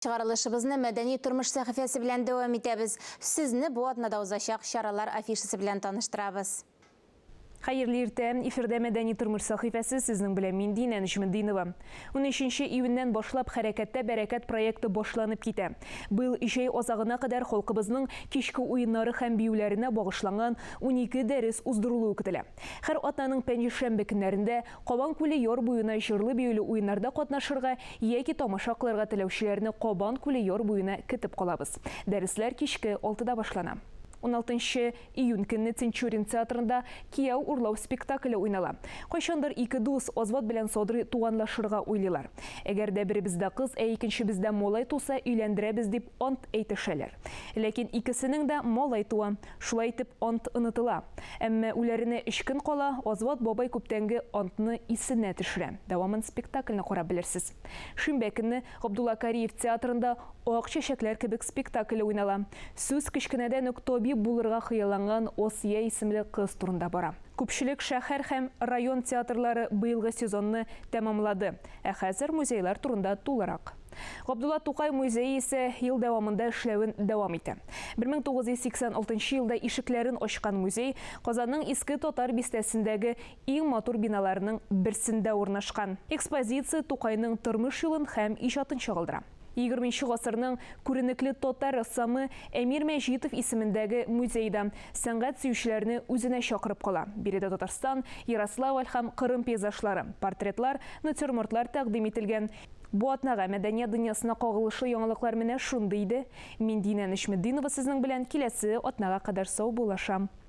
Чыгарылышыбызны Мәдәни тормыш сәхифәсе белән дәвам итәбез. Сезне бу атнада узачак чаралар афишасы белән таныштырабыз. Хәерле иртә! Эфирда Мәдәни тормыш сәхифәсе, сезнең белән мин, Динә Нөҗметдинова. Унөченче июньнән башлап Хәрәкәттә бәрәкәт проекты башланып китә. Быел җәй азагына кадәр халкыбызның кичке уеннары һәм биюләренә багышланган 12 дәрес уздырылуы көтелә. Һәр атнаның пәнҗешәмбе көннәрендә Кабан күле яр буена җырлы-биюле уеннарда катнашырга яки тамаша кылырга теләүчеләрне Кабан күле яр буена кетеп калабыз. Дәресләр кичке алтыда башлана. Уналтынчы июнь көнне Тинчурин театрында Кияү урлау спектакле уйнала. Кайчандыр ике дус, Азват белән Садрый туганлашырга уйлыйлар. Әгәр дә беребездә кыз, ә икенчебездә малай туса, өйләндерәбез дип ант әйтешәләр. Ләкин икесенең дә малай туа. Шулай итеп, ант онытыла. Әмма үләренә өч көн кала, Азват бабай күптәнге антны исенә төшерә. Дәвамын спектакльне карап белерсез. Шимбә көнне Габдулла Кариев театрында Ак чәчәкләр кебек спектакле уйнала. Сүз кечкенәдән үк табиб булырга хыялланган Асия исемле кыз турында бара. Күпчелек шәһәр һәм район театрлары быелгы сезонны тәмамлады. Ә хәзер музейлар турында тулырак. Габдулла Тукай музее исә ел дәвамында эшләвен дәвам итә. 1986 елда ишекләрен ачкан музей Казанның Иске Татар бистәсендәге иң матур биналарының берсендә урнашкан. Экспозиция Тукайның тормыш юлын һәм иҗатын чагылдыра. Егерменче гасырның күренекле татар рәссамы Әмир Мәҗитов исемендәге музей да сәнгать сөючеләрне үзенә чакырып кала. Биредә Татарстан, Ярославль һәм Кырым пейзажлары, портретлар, натюрмортлар тәкъдим ителгән. Бу атнага мәдәният дөньясына кагылышлы яңалыклар менә шундый иде. Мин Динә Нөҗметдинова сезнең белән киләсе атнага кадәр саубуллашам.